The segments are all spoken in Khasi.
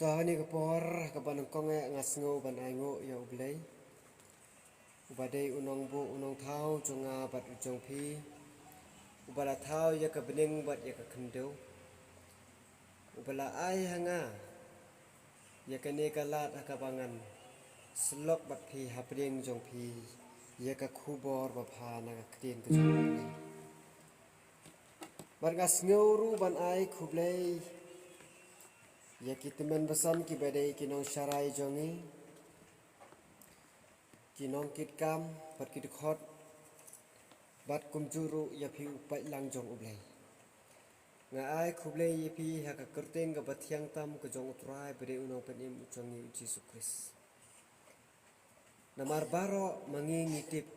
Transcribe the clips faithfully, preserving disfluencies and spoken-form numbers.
To ha kane ka por kaba nyngkong eh nga sngew ban ainguh ïa U Blei, uba dei u nongbuh u nongthaw jong nga bad jong phi, uba la thaw ïa ka bneng bad ïa ka khyndew, uba la ai ha nga ïa kane ka lad ha kaba ngan slok bad phi hapdeng jong phi ïa ka khubor babha na ka ktien ka jong U Blei. Bad nga sngew ruh ban ai khublei ïa ki tymmen basan kiba dei ki nongsharai jong ngi, ki nongkitkam bad ki dkhot, bad kumjuh ruh ïa phi u paidlang jong U Blei. Nga ai khublei ïa phi ha ka kyrteng kaba thiang tam ka jong U Trai ba dei u Nongpynim jong ngi U Jisu Khrist. Namar baroh ma ngi ngi tip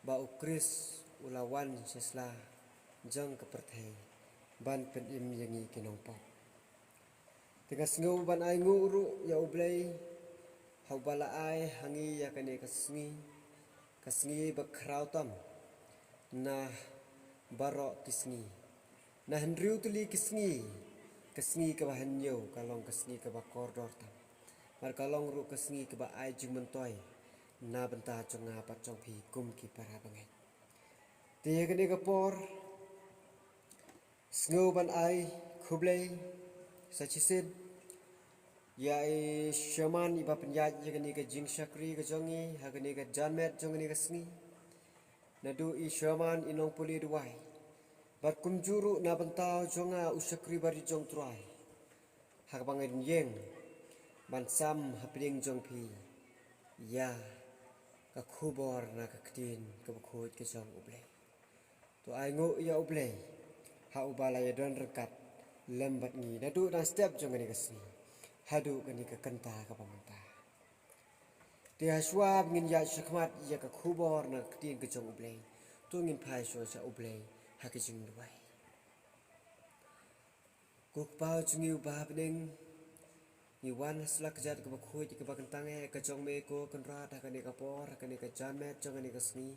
ba U Khrist u la wan sha sla jong ka pyrthei ban pynim ïa ngi ki nongpop. Te nga sngew ban ainguh ruh ïa U Blei ha uba la ai ha ngi ïa kane ka sngi, ka sngi ba khraw tam na baroh ki sngi. Na hynriew tylli ki sngi, ka sngi kaba hynñiew ka long ka sngi kaba kordor tam, bad ka long ruh ka sngi kaba ai jingmyntoi na bynta jong nga bad jong phi kum ki para bangeit. Te ha kane ka por sngew ban ai khublei sa shisien ïa i Sherman iba pynïaid ïa kane ka jingshakri ka jong ngi ha kane ka janmiet jong kane ka sngi. Naduh i Sherman i nongpule duwai, bad kumjuh ruh na bynta jong nga u shakri barit jong U Trai, ha kaba ngan ïeng ban sam hapdeng jong phi ïa ka khubor na ka ktien kaba khuid ka jong U Blei. To ainguh ïa U Blei ha uba la ïadon ryngkat lem bad ngi naduh dang step jong kane ka sngi haduh kane ka kynta kaba mynta. Te ha shuwa ba ngin ïaid shakhmat ïa ka khubor na ka ktien ka jong U Blei, to ngin phai shuwa sha U Blei ha ka jingduwai. Ko Kpa jong ngi uba ha bneng, ngi wan ha sla ka jait kaba khuid kaba kyntang eh ka jong me ko Kynrad ha kane ka por, ha kane ka janmiet jong kane ka sngi,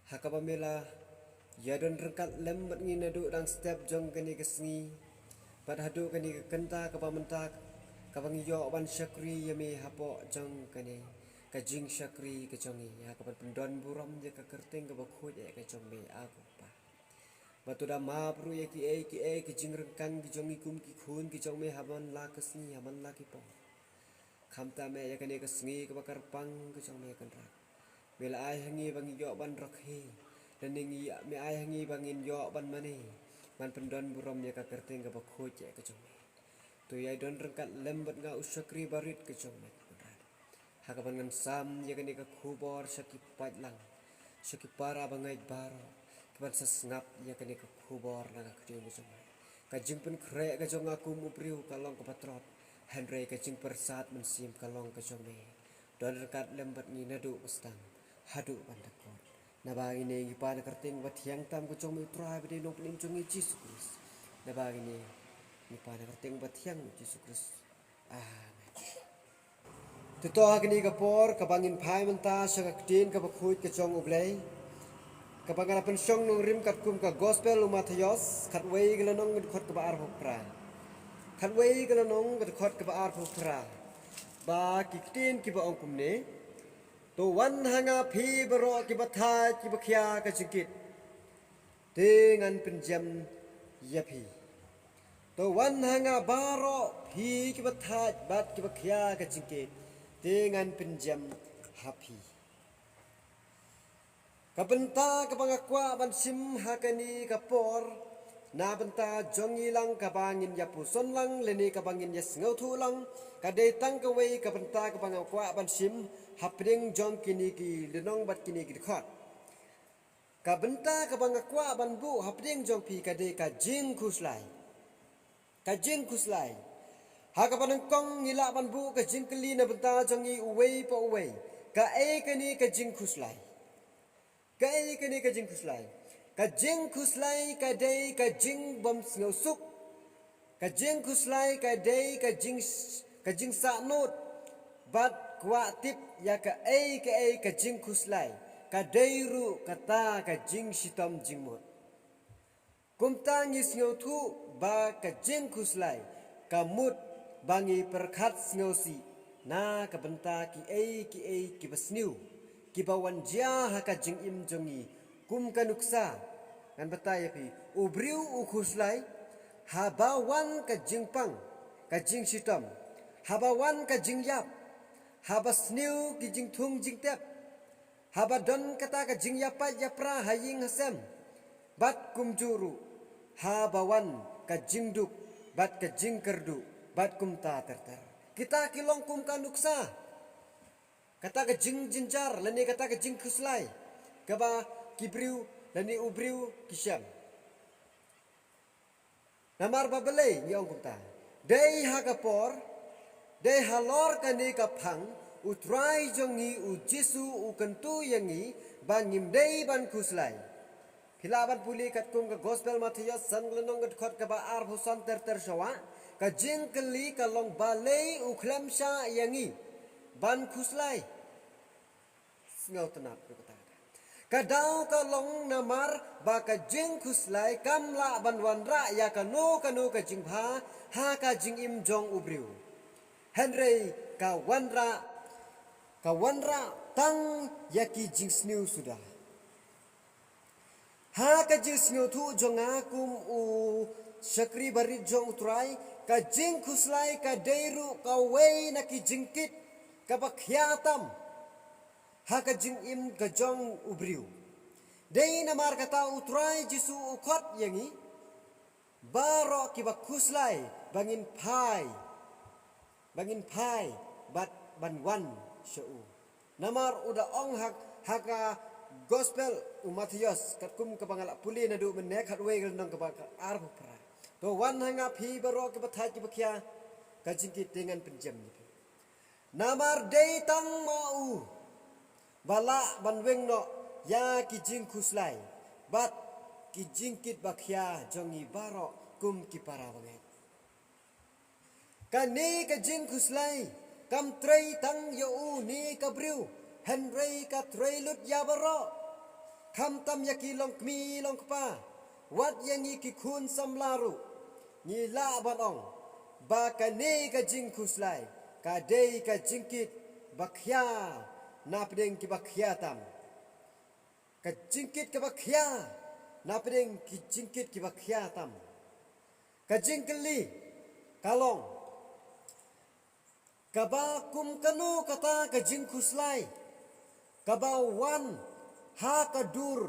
ha kaba me la ïadon ryngkat lem bad ngi naduh dang step jong kane ka sngi bad haduh kane ka kynta kaba mynta, kaba ngi ïoh ban shakri ïa me hapoh jong kane ka jingshakri ka jong ngi, ha kaban pyndon burom ïa ka kyrteng kaba khuid eh ka jong me, a ko Kpa. Bad to da map ruh ïa kiei kiei ki jingryngkang ki jong ngi kum ki khun ki jong me ha man la ka sngi ha man la ki por. Khamtam eh ïa kane ka sngi kaba kyrpang ka jong me Kynrad, me la ai ha ngi ba ngin ïoh ban rkhie, lane ngi, me ai ha ngi ba ngin ïoh ban mane ban pyndon burom ïa ka kyrteng kaba khuid eh ka jong me. To ïai don ryngkat lem bad nga u shakri barit ka jong me Kynrad, ha kaban ngan sam ïa kane ka khubor sha ki paidlang, sha ki para bangeit baroh kiban sa sngap ïa kane ka khubor na ka ktien ka jong me. Ka jingpynkhreh ka jong nga kum u briew ka long kaba trot, hynrei ka jingpyrsad mynsiem ka long ka jong me. Don ryngkat lem bad ngi naduh ba sdang haduh ban da kut. Naba ngi ne ngi pan na ka kyrteng ba thiang tam ka jong me U Trai ba dei Nongpynim jong ngi Jisu Khrist. Naba ngi ne ngi pan na ka kyrteng ba thiang Jisu Khrist. Amen. Te to ha kane ka por kaba ngin phai mynta sha ka ktien kaba khuid ka jong U Blei, kaba nga la pynshong nongrim katkum ka Gospel u Mathaios, khatwei ka lynnong ka dkhot kaba arphew phra. Khatwei ka lynnong ka dkhot kaba arphew phra. Ba ki ktien kiba ong kumne: To wan ha nga phi baroh kiba thait kiba khia ka jingkit, te ngan pynjem ïa phi. To wan ha nga baroh phi kiba thait bad kiba khia ka jingkit, te ngan pynjem ha phi. Ka bynta kaba nga kwah ban shim ha kane ka por na bynta jong ngi lang kaba ngin ïa puson lang lane kaba ngin ïa sngewthuh lang, ka dei tang kawei ka bynta kaba nga kwah ban shim hapdeng jong kine ki lynnong bad kine ki dkhot. Ka bynta kaba nga kwah ban buh hapdeng jong phi ka dei ka jingkhuslai. Ka jingkhuslai. Ha kaba nyngkong ngi lah ban buh ka jingkylli na bynta jong ngi uwei pa uwei: Kaei kane ka jingkhuslai? Kaei kane ka jingkhuslai? Ka jingkhuslai ka dei ka jingbymsngewsuk. Ka jingkhuslai ka dei ka jing, ka jingsahnud. Bad kwah tip ïa kaei kaei ka jingkhuslai, ka dei ruh kata ka jingshitom jingmut. Kumta ngi sngewthuh ba ka jingkhuslai ka mut ba ngi pyrkhat sngewsih na ka bynta kiei kiei kiba sniew kiba wan jia ha ka jingim jong ngi kum ka nuksa. Ngan batai ïa phi, u briew u khuslai haba wan ka jingpang, ka jingshitom, haba wan ka jingïap, haba sniew ki jingthung jingtep, haba don kata ka jingïapait ïapra ha ïing ha sem, bad kumjuh ruh haba wan ka jingduk bad ka jingkyrduh bad kumta ter ter. Kita ki long kum ka nuksa kata ka jingjynjar lane kata ka jingkhuslai kaba ki briew lane u briew ki shem. Namar ba balei ngi ong kumta? Dei ha ka por, dei halor kane ka phang, u Trai jong ngi u Jisu u kyntu ïa ngi ba ngim dei ban khuslai. Phi lah ban pule katkum ka Gospel Mathaios san ka lynnong ka dkhot kaba arphew san ter ter sha wah, ka jingkylli ka long balei u khlem shah ïa ngi ban khuslai. Sngewtynnat ruh kata. Ka daw ka long namar ba ka jingkhuslai kam lah ban wanrah ïa kano kano ka jingbha ha ka jingim jong u briew. Hynrei ka wanrah, ka wanrah tang ïa ki jingsniew suda. Ha ka jingsngewthuh jong nga kum u shakri barit jong u Trai, ka jingkhuslai ka dei ruh kawei na ki jingkit kaba khia tam ha ka jingim ka jong u briew. Dei namar kata u Trai Jisu u khot ïa ngi baroh kiba khuslai ba ngin phai, ba ngin phai bad ban wan sha u. Namar u da ong ha, ha ka Gospel u Mathaios katkum kaba nga la pule naduh mynne, khatwei ka lynnong kaba ka arphew phra. To wan ha nga phi baroh kiba thait kiba khia, ka jingkit te ngan pynjem ïa phi. Namar dei tang ma u ba lah ban weng noh ïa ki jingkhuslai bad ki jingkit ba khia jong ngi baroh kum ki para bangeit. Kane ka jingkhuslai kam trei tang ïa u ne ka briew, hynrei ka trei lut ïa baroh. Khamtam ïa ki longkmie longkpa, wat ïa ngi ki khun samla ruh, ngi lah ban ong ba kane ka jingkhuslai ka dei ka jingkit ba khia na pdeng kiba khia tam. Ka jingkit kaba khia na pdeng ki jingkit kiba khia tam. Ka jingkylli ka long, kaba kum kano kata ka jingkhuslai kaba wan ha ka dur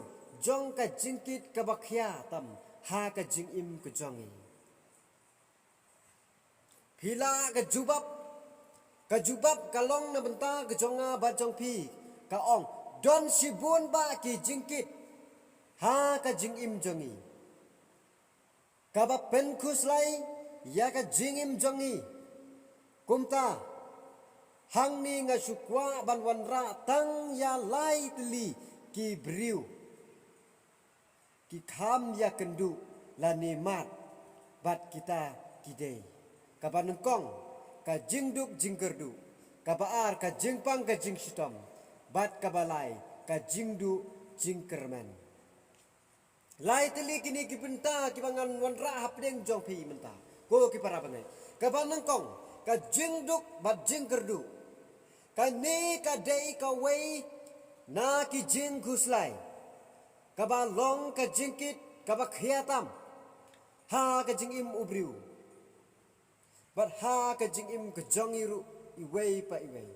jong ka jingkit kaba khia tam ha ka jingim ka jong ngi? Phi lah ka jubab, ka jubab ka long na bynta ka jong nga bad jong phi, ka ong, don shibun bah ki jingkit ha ka jingim jong ngi kaba pynkhuslai ïa ka jingim jong ngi. Kumta hangne nga shu kwah ban wanrah tang ïa lai tylli ki briew ki kham ïakynduh lane mad bad kita ki dei: kaba nyngkong, ka jingduk jingkyrduh; kaba ar, ka jingpang ka jingshitom; bad kaba lai, ka jingduh jingkyrmen. Lai tylli kine ki bynta kiba ngan wanrah hapdeng jong phi mynta, ko ki para bangeit. Kaba nyngkong, ka jingduk bad jingkyrduh. Kane ka dei kawei na ki jingkhuslai kaba long ka jingkit kaba khia tam ha ka jingim u briew bad ha ka jingim ka jong ngi ruh iwei pa iwei.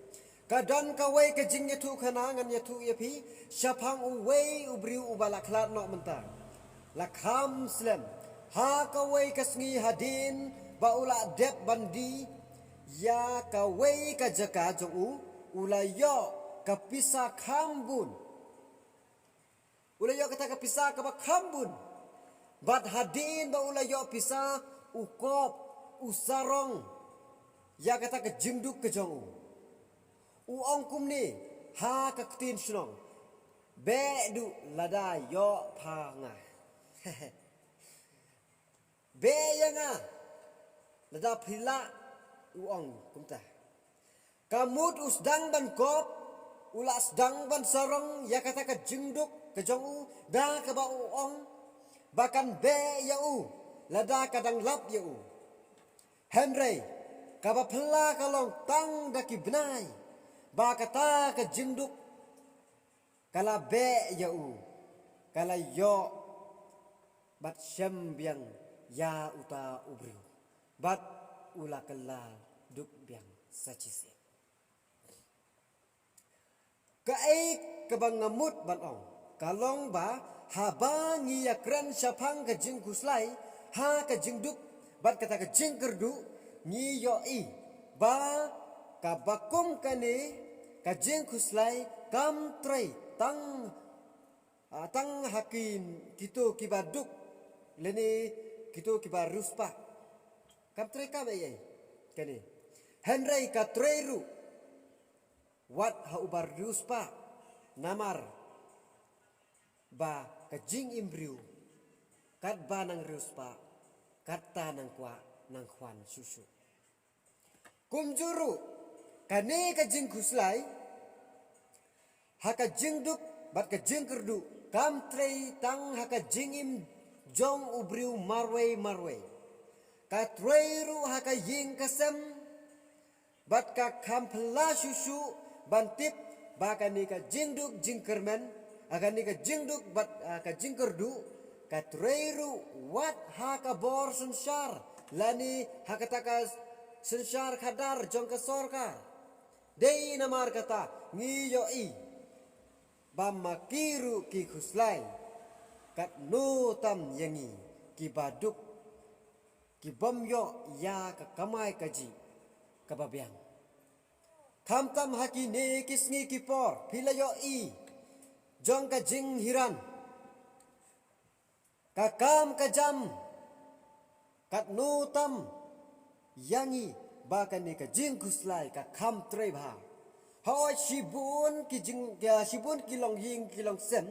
Ka don kawei ka jingïathuhkhana ngan ïathuh ïa phi shaphang uwei u briew uba la khlad noh mynta. La kham slem, ha kawei ka sngi hadien ba u la dep ban die ïa kawei ka jaka jong u, u la ïoh ka pisa kham bun. U la ïoh kata ka pisa kaba kham bun. Bad hadien ba u la ïoh pisa, u kop, u sarong ïa kata ka jingduk ka jong u. U ong kumne ha ka ktien shnong: Beh duh lada ïoh pha nga. Beh ïa nga lada phi lah, u ong kumta. Ka mut u sdang ban kop, u la sdang ban sarong ïa kata ka jingduk ka jong u, da kaba u ong ba kan beh ïa u lada ka dang lap ïa u. Hynrei Kaba phylla ka long tang da ki bnai, ba kata ka jingduk ka la beh ïa u, ka la ïoh bad shem biang ïa uta u briew, bad u la kylla duk biang sa shisien. Kaei kaba nga mut ban ong, ka long ba haba ngi ïakren shaphang ka jingkhuslai ha ka jingduk bad kata ka jingkyrduh, ngi ïohi ba kaba kum kane ka jingkhuslai kam trei tang, ah, tang ha ki, kito kiba duk lane kito kiba riewspah. Kam trei kam ei ei kane. Hynrei ka trei ruh wat ha uba riewspah, namar ba ka jingim briew, katba nang riewspah, kata nang kwah nang khwan shuh shuh. Kumjuh ruh, kane ka jingkhuslai ha ka jingduk bad ka jingkyrduh kam trei tang ha ka jingim jong u briew marwei marwei. Ka trei ruh ha ka ïing ka sem, bad ka kham phylla shuh shuh ban tip ba kane ka jingduk jingkyrmen, ah, kane ka jingduk bad, ah, ka jingkyrduh, ka trei ruh wat ha ka bor synshar lane ha kata ka synshar khadar jong ka sorkar. Dei namar kata ngi ïohi ba ma ki ruh ki khuslai, katno tam ïa ngi kiba duk, ki bym ïoh ïa ka kamai kajih kaba biang. Khamtam ha kine ki sngi ki por phi la ïohi jong ka jinghiran, ka kam ka jam, katno tam ïa ngi ba kane ka jingkhuslai ka kham trei bha. Hooid, shibun ki jing, ki, shibun ki longïing ki longsem,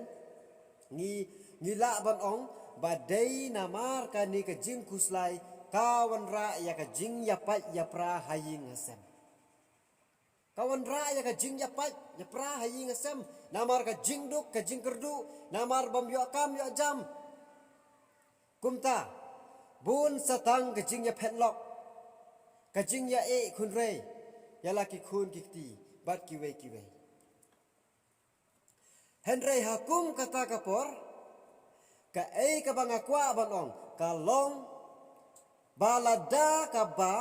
ngi, ngi lah ban ong ba dei namar kane ka jingkhuslai ka wanrah ïa ka jingïapait ïapra ha ïing ha sem. Ka wanrah ïa ka jingïapait ïapra ha ïing ha sem, namar ka jingduk ka jingkyrduh, namar bym ïoh kam ïoh jam. Kumta, bun sa tang ka jingïaphetlok, ka jingïaeh khunrei ïa la ki khun ki kti bad kiwei kiwei. Hynrei ha kum kata ka por, kaei kaba nga kwah ban ong ka long ba lada kaba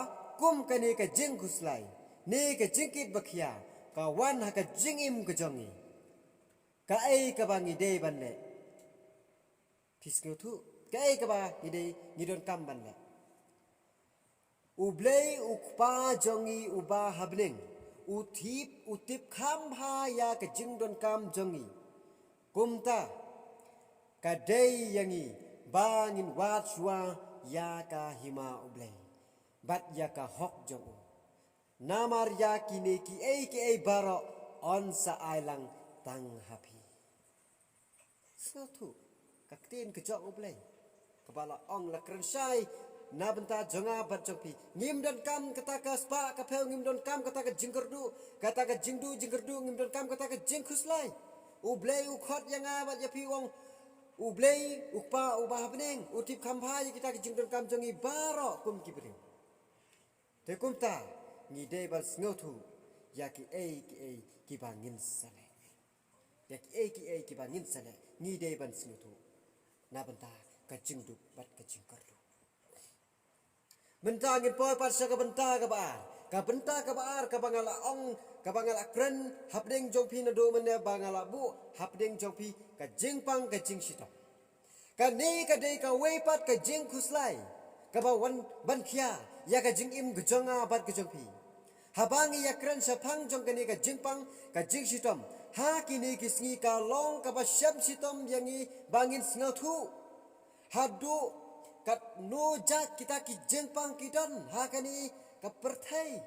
kum kane ka jingkhuslai ne ka jingkit ba khia ka wan ha ka jingim ka jong ngi, kaei kaba ngi dei ban leh? Phi sngewthuh kaei kaba ngi dei, ngi donkam ban leh? U Blei u Kpa jong ngi uba ha bneng, u tip, u tip kham bha ïa ka jingdonkam jong ngi. Kumta, ka dei ïa ngi ba ngin wad shuwa ïa ka hima U Blei bad ïa ka hok jong u. Namar ïa kine kiei kiei baroh yn sa ai lang tang ha phi. Sngewthuh ka ktien ka jong U Blei kaba la ong, la kren shai na bynta jong nga bad jong phi. Ngim donkam kata ka spah ka phew, ngim donkam kata ka jingkyrduh, kata ka jingduh jingkyrduh, ngim donkam kata ka jingkhuslai. U Blei u khot ïa nga bad ïa phi, u ong, U Blei u Kpa uba ha bneng u tip kham bha ïa kita ki jingdonkam jong ngi baroh kum ki briew. Te kumta, ngi dei ban sngewthuh ïa kiei kiei kiba ngin sa leh. Ïa kiei kiei kiba ngin sa leh, ngi dei ban sngewthuh na bynta ka jingduk bad ka jingkyrduh. Mynta ngin poi pat sha ka bynta kaba ar. Ka bynta kaba ar kaba nga la ong, kaba nga la kren hapdeng jong phi naduh mynne, ba nga la buh hapdeng jong phi, ka jingpang ka jingshitom. Kane ka dei kawei pat ka jingkhuslai kaba wan ban khia ïa ka jingim ka jong nga bad ka jong phi. Haba ngi ïakren shaphang jong kane ka jingpang ka jingshitom, ha kine ki sngi ka long kaba shem shitom ïa ngi ba ngin sngewthuh haduh katno jait kita ki jingpang ki don ha kane ka pyrthei.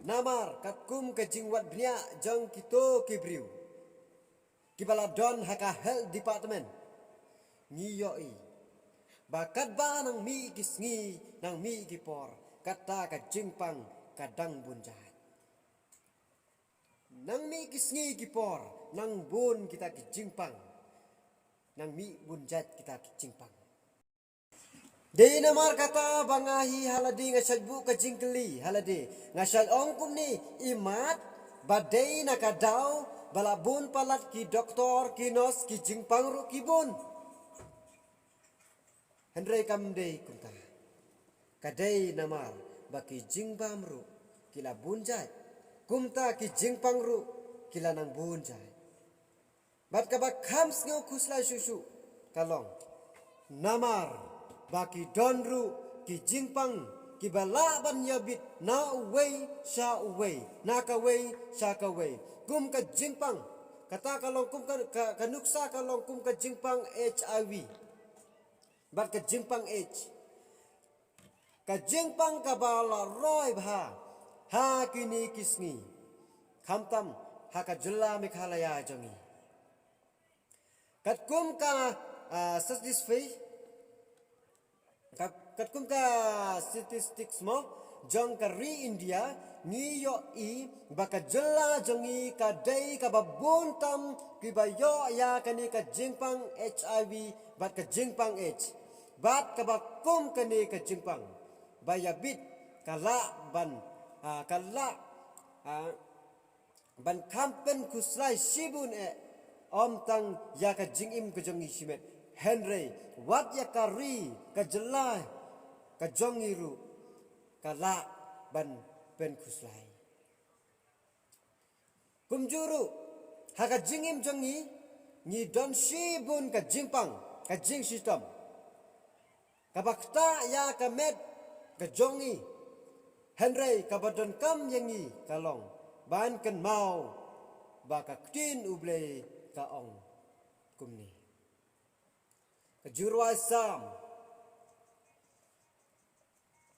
Namar katkum ka jingwad bniah jong kito ki briew kiba la don ha ka health department, ngi ïohi ba katba nang mih ki sngi, nang mih ki por, kata ka jingpang ka dang bun jait. Nang mih ki sngi ki por, nang bun kita ki jingpang, nang mih bun jait kita ki jingpang. Dei namar kata ba nga hi ha lade nga shait buh ka jingkylli ha lade. Nga shait ong kumne, imat ba dei na ka daw ba la bun palat ki doktor, ki nos, ki jingpang ruh ki bun. Hynrei kam dei kumta. Ka dei namar ba ki jingbam ruh ki la bun jait. Kumta ki jingpang ruh ki la nang bun jait. Bad kaba kham sngew khuslai shuh shuh ka long, namar ba ki don ruh ki jingpang kiba lah ban ïabit na uwei sha uwei, na kawei sha kawei. Kum ka jingpang, kata ka long kum ka, ka, ka nuksa ka long kum ka jingpang H I V bad ka jingpang AIDS. Ka jingpang kaba la roi bha ha kine ki sngi, khamtam ha ka jylla Meghalaya jong ngi. Katkum ka, ah, statistic, kat-, katkum ka statistics mo jong ka ri India, ngi ïohi ba ka jylla jong ngi ka dei kaba bun tam kiba ïoh ïa kane ka jingpang H I V bad ka jingpang AIDS. Bad kaba kum kane ka jingpang ba ïabit ka lah ban, ah, ka lah, ah, ban kham pynkhuslai shibun eh, ym tang ïa ka jingim ka jong ngi shimet, hynrei wat ïa ka ri ka jylla ka jong ngi ruh ka lah ban pynkhuslai. Kumjuh ruh, ha ka jingim jong ngi, ngi don shibun ka jingpang, ka jingshitom. Kaba ktah ïa ka met ka jong ngi, hynrei kaba donkam ïa ngi ka long ban kynmaw ba ka ktien U Blei ka ong kumne. Ka jingrwai Salm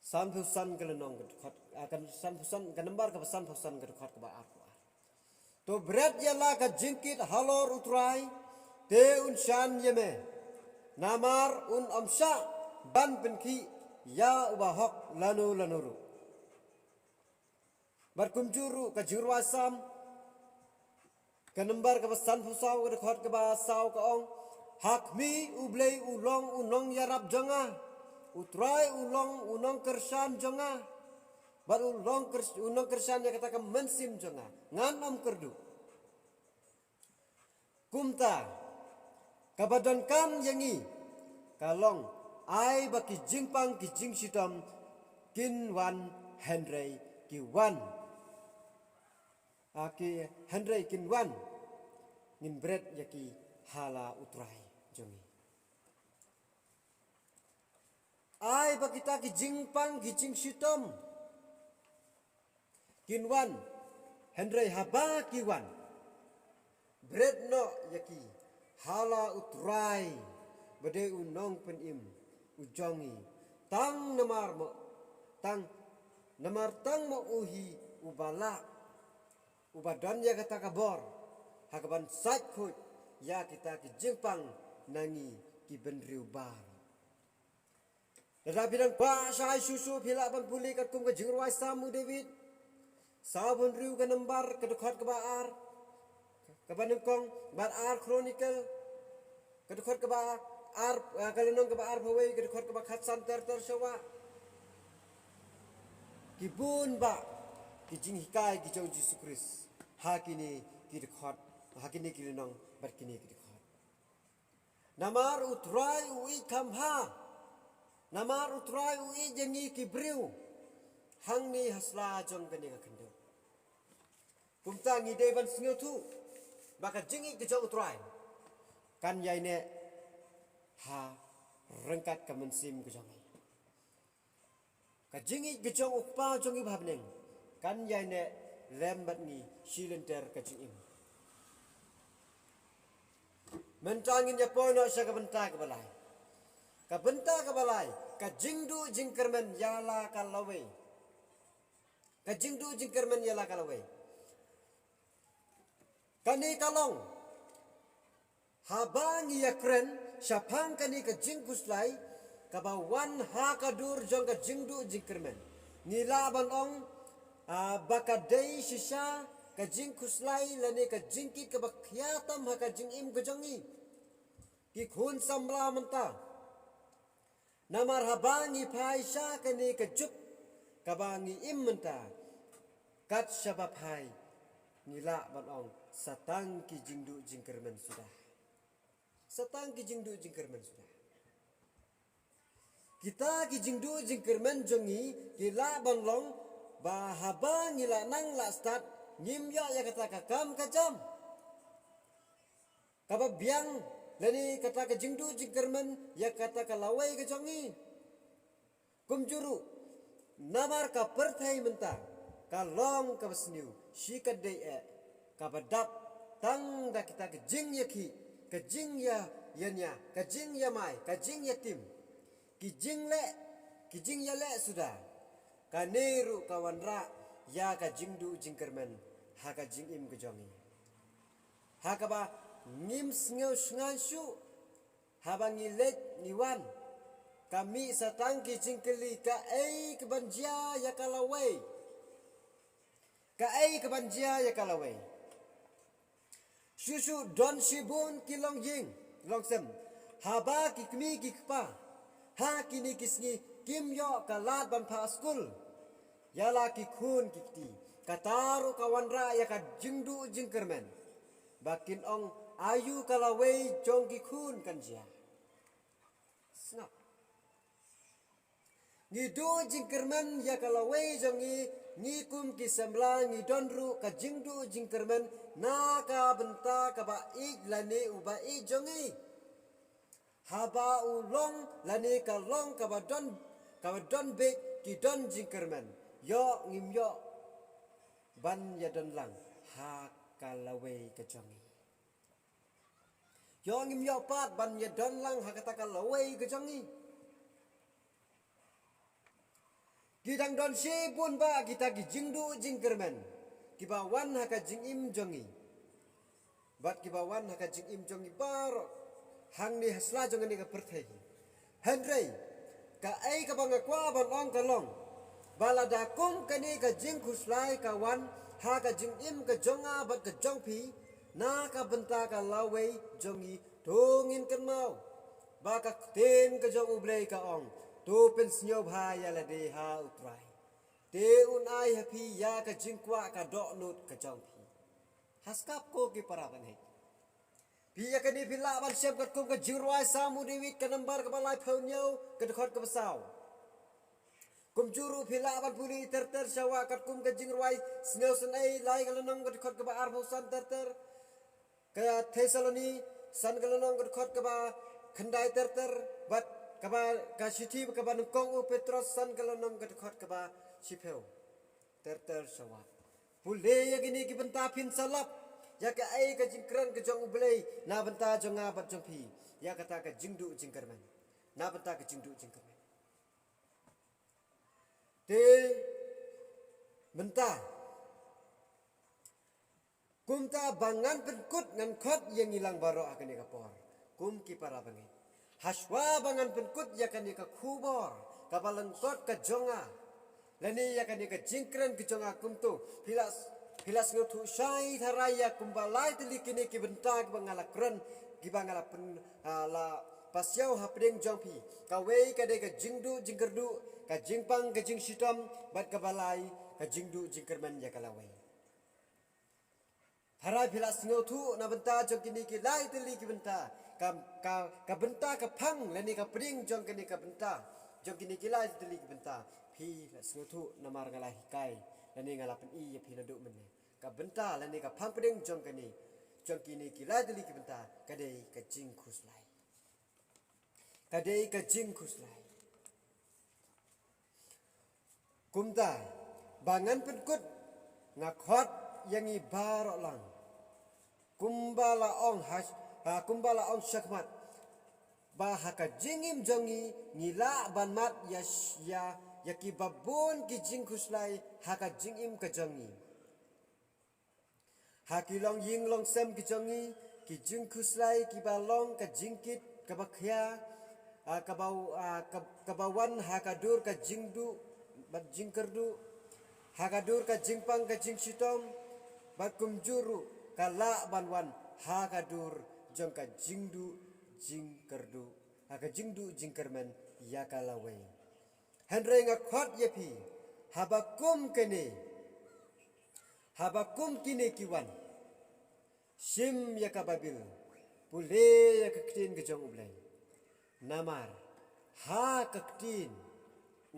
sanphew san ka lynnong ka dkhot, ah, ka sanphew san, ka nambar kaba sanphew san ka dkhot kaba arphew ar. To bret ïa la ka jingkit halor U Trai, te un shan ïa me. Namar un ym shah ban pynkhih ïa uba hok lano lano ruh. Bad kumjuh ruh ka jingrwai Salm ka nambar kaba sanphew saw ka dkhot kaba saw ka ong, ha khmih U Blei u long u nongïarap jong nga, U Trai u long u nongkyrshan jong nga. Bad u long kyrs-, u nongkyrshan ïa kata ka mynsiem jong nga, ngan ym kyrduh. Kumta, kaba donkam ïa ngi ka long, ai ba ki jingpang ki jingshitom kin wan, hynrei ki wan, ah, ki, hynrei kin wan, ngin bret ïa ki ha la U Trai jong ngi. Ai ba kita ki jingpang ki jingshitom kin wan, hynrei haba ki wan, bret noh ïa ki ha la U Trai ba dei u nongpynim u jong ngi, tang namar mo, tang namar tang mo u hi uba lah, uba don ïa kata ka bor ha kaban sait khuid ïa kita ki jingpang na ngi ki bynriew baroh. Lada phi dang kwah shai shuh shuh, phi lah ban pule katkum ka jingrwai Salm u David, saw hynriew ka nambar ka dkhot kaba ar, kaba nyngkong, bad ar Chronicle ka dkhot kaba ar, ah, ka lynnong kaba arphew wei ka dkhot kaba khatsan ter ter sha wah. Ki bun bah ki jinghikai ki jong U Jisu Khrist ha kine ki dkhot, ha kine ki lynnong bad kine ki dkhot. Namar U Trai u ïeit kham bha. Namar U Trai u ïeit ïa ngi ki briew hangne ha sla jong kane ka khyndew. Kumta ngi dei ban sngewthuh ba ka jingïeit ka jong U Trai kan ïaineh ha ryngkat ka mynsiem ka jong ngi. Ka jingïeit ka jong U Kpa jong ngi ba ha bneng kan ïaineh lem bad ngi shi lynter ka jingim. Mynta ngin ïa poi noh sha ka bynta kaba lai. Ka bynta kaba lai, ka jingduh jingkyrmen ïa la ka lawei. Ka jingduh jingkyrmen ïa la ka lawei. Kane ka long haba ngi ïakren shaphang kane ka jingkhuslai kaba wan ha ka dur jong ka jingduh jingkyrmen. Ngi lah ban ong, ah, ba ka dei shisha ka jingkhuslai lane ka jingkit kaba khia tam ha ka jingim ka jong ngi, ki khun samla mynta. Namar haba ngi phai sha kane ka juk kaba ngi im mynta, kat shaba phai ngi lah ban ong sa tang ki jingduh jingkyrmen suda. Sa tang ki jingduh jingkyrmen suda. Kita ki jingduh jingkyrmen jong ngi ki lah ban long ba haba ngi lah nang lah stad ngim ïoh ïa kata ka kam ka jam kaba biang lane kata ka jingduh jingkyrmen ïa kata ka lawei ka jong ngi. Kumjuh ruh, namar ka pyrthei mynta ka long kaba sniew shikatdei eh, kaba dap tang da kita ka jingïakhih, ka jingïa, ïania, ka jingïamai, ka jingïatim, ki jingleh, ki jingïaleh suda. Kane ruh ka wanrah ïa ka jingduh jingkyrmen ha ka jingim ka jong ngi. Ha kaba ngim sngew shngaiñ shuh haba ngi leit ngi wan, ka mih sa tang ki jingkylli, kaei kaban jia ïa ka lawei? Kaei kaban jia ïa ka lawei? Shuh shuh don shibun ki longïing longsem, haba ki kmie ki kpa ha kine ki sngi kim ïoh ka lad ban phah skul ïa la ki khun ki kti. Kata ruh ka wanrah ïa ka jingduh jingkyrmen ba kin ong, aïu ka lawei jong ki khun kan jia? Sngap. Ngi duh jingkyrmen ïa ka lawei jong ngi, ngi kum ki samla ngi don ruh ka jingduh jingkyrmen na ka bynta kaba ïeit lane uba ïeit jong ngi. Haba u long lane ka long kaba don, kaba don beit ki don jingkyrmen, ïoh ngim ïoh ban ïadon lang ha ka lawei ka jong ngi. Ïoh ngim ïoh pat ban ïadon lang ha kata ka lawei ka jong ngi. Ki dang don shibun bah kita ki jingduh jingkyrmen kiba wan ha ka jingim jong ngi bad kiba wan ha ka jingim jong ngi baroh hangne ha sla jong kane ka pyrthei. Hynrei kaei kaba nga kwah ban ong ka long ba lada kum kane ka jingkhuslai ka wan ha ka jingim ka jong nga bad ka jong phi na ka bynta ka lawei jong ngi, to ngin kynmaw ba ka ktien ka jong U Blei ka ong, to pynsngewbha ïa lade ha U Trai, te un ai ha phi ïa ka jingkwah ka dohnud ka jong phi. Haskap ko ki para bangeit, phi ïa kane phi lah ban shem katkum ka jingrwai Salm u David ka nambar kaba laiphew hynñiew ka dkhot kaba saw. Kumjuh ruh phi lah ban pule ter ter sha wah katkum ka jingrwai Sngewsynei lai ka lynnong ka dkhot kaba arphew san ter ter, ka Thessaloni san ka lynnong ka dkhot kaba khyndai ter ter, bad kaba ka shithi kaba nyngkong u Petros san ka lynnong ka dkhot kaba shiphew ter ter sha wah. Pule ïa kine ki bynta phin sa lap ïa kaei ka jingkren ka jong U Blei na bynta jong nga bad jong phi ïa kata ka jingduh jingkyrmen. Na bynta ka jingduh jingkyrmen. Te mynta kumta ba ngan pynkut ngan khot ïa ngi lang baroh ha kane ka por kum ki para bangeit. Hashwa ba ngan pynkut ïa kane ka khubor kaba lyngkot ka jong nga lane ïa kane ka jingkren ka jong nga kumto, phi la, phi la sngewthuh shai tharai ïa kumba lai tylli kine ki bynta kiba nga la kren, kiba nga la pyn, ah, la pasiaw hapdeng jong phi. Kawei ka dei ka jingduh jingkyrduh, ka jingpang ka jingshitom, bad kaba lai ka jingduh jingkyrmen ïa ka lawei. Tharai phi la sngewthuh na bynta jong kine ki lai tylli ki bynta, ka, ka, ka bynta ka pang lane ka pdeng jong kane ka bynta, jong kine ki lai tylli ki bynta phi la sngewthuh namar nga la hikai lane nga la pyni ïa phi naduh mynne. Ka bynta lane ka pang pdeng jong kane, jong kine ki lai tylli ki bynta ka dei ka jingkhuslai. Ka dei ka jingkhuslai. Kumta ba ngan pynkut nga khot ïa ngi baroh lang. Kumba la ong ha, ha, kumba la ong shakhmat ba ha ka jingim jong ngi ngi lah ban mad ïa, ïa, ïa kiba bun ki jingkhuslai ha ka jingim ka jong ngi. Ha ki longïing longsem ki jong ngi, ki jingkhuslai kiba long ka jingkit kaba khia, ah, kaba, ah, kab-, kaba wan ha ka dur ka jingduh bad jingkyrduh, ha ka dur ka jingpang ka jingshitom, bad kumjuh ruh ka lah ban wan ha ka dur jong ka jingduh jingkyrduh, ha ka jingduh jingkyrmen ïa ka lawei. Hynrei nga khot ïa phi, haba kum kine, haba kum kine ki wan, shim ïa ka Baibl, pule ïa ka ktien ka jong U Blei. Namar ha ka ktien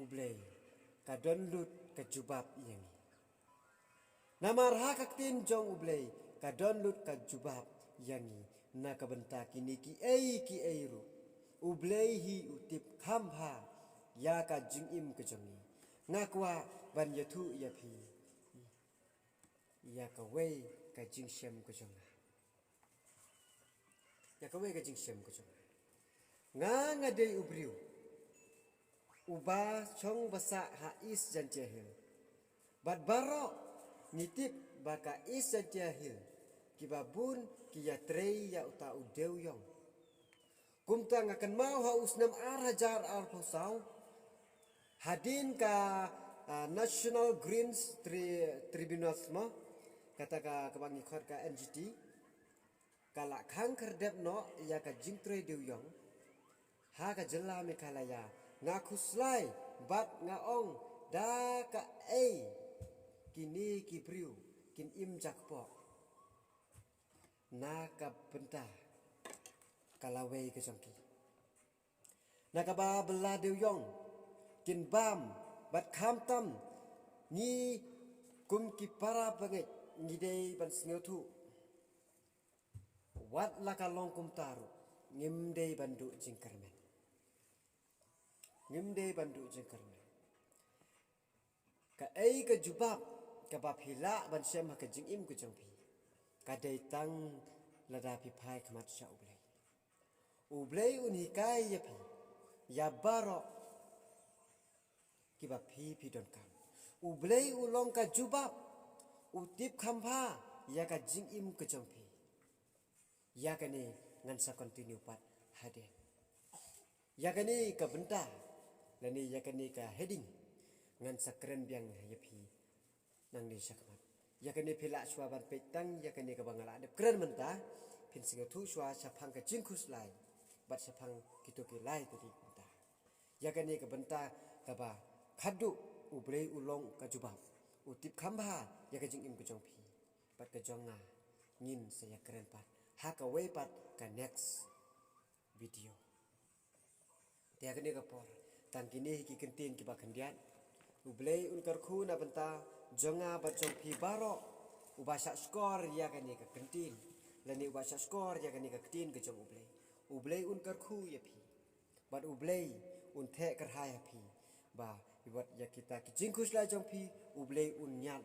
U Blei ka don lut ka jubab ïa ngi. Namar ha ka ktien jong U Blei ka don lut ka jubab ïa ngi, na ka bynta kine kiei kiei ruh U Blei hi u tip kham bha ïa ka jingim ka jong ngi. Nga kwah ban ïathuh ïa phi ïa kawei ka jingshem ka jong nga. Ïa kawei ka jingshem ka jong nga. Nga, nga dei u briew uba shong ba sah ha East Jaintia Hills. Bad baroh ngi tip ba ka East Jaintia Hills kiba bun ki ïatrei ïa uta u dewïong. Kumta nga kynmaw ha u snem ar hajar arphew saw, hadien ka, ah, National Greens Tri-, Tribunals mo, kata ka, kaba ngi khot ka N G T, ka la khang khyrdep noh ïa ka jingtrei dewïong ha ka jylla Meghalaya. Nga khuslai bad nga ong, da kaei kine ki briew kin im jakpoh na ka bynta ka lawei ka jong ki, na kaba bylla dewïong kin bam, bad khamtam ngi kum ki para bangeit ngi dei ban sngewthuh, wat la ka long kumta ruh ngim dei ban duh jingkyrmen. Ngim dei ban duh jingkyrmen. Kaei ka jubab kaba phi lah ban shem ha ka jingim ka jong phi, ka dei tang lada phi phai khmat sha U Blei. U Blei un hikai ïa phi ïa baroh kiba phi, phi donkam. U Blei u long ka jubab, u tip kham bha ïa ka jingim ka jong phi. Ïa kane ngan sa continue pat hadien. Ïa kane ka bynta, lane ïa kane ka heading, ngan sa kren biang ïa phi nangne shakhmat. Ïa kane phi lah shuwa ban peit tang ïa kane kaba nga la dep kren mynta, phin sngewthuh shuwa shaphang ka jingkhuslai bad shaphang kito ki lai tylli mynta. Ïa kane ka bynta kaba khadduh, U Blei u long ka jubab, u tip kham bha ïa ka jingim ka jong phi bad ka jong nga. Ngin sa ïakren pat ha kawei pat ka next video. Te ha kane ka por, tang kine hi ki kyntien kiba khyndiat. U Blei un kyrkhu na bynta jong nga bad jong phi baroh uba shah shkor ïa kane ka kyntien, lane uba shah shkor ïa kane ka ktien ka jong U Blei. U Blei un kyrkhu ïa phi. Bad U Blei un theh kyrhai ha phi, ba wat ïa kita ki jingkhuslai jong phi, U Blei un ñiad.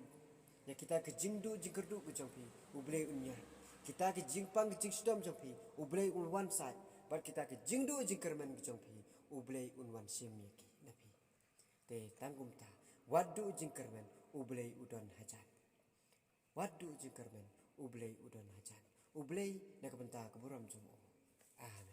Ïa kita ki jingduh jingkyrduh ki jong phi, U Blei un ñiad. Kita ki jingpang ki jingshitom jong phi, U Blei un wan sait. Bad kita ki jingduh jingkyrmen ki jong phi, U Blei un wan shim ïa ki na phi. Te tang kumta, wat duh jingkyrmen, U Blei u don hajan. Wat duh jingkyrmen, U Blei u don hajan. U Blei na ka bynta ka burom jong u. Amen.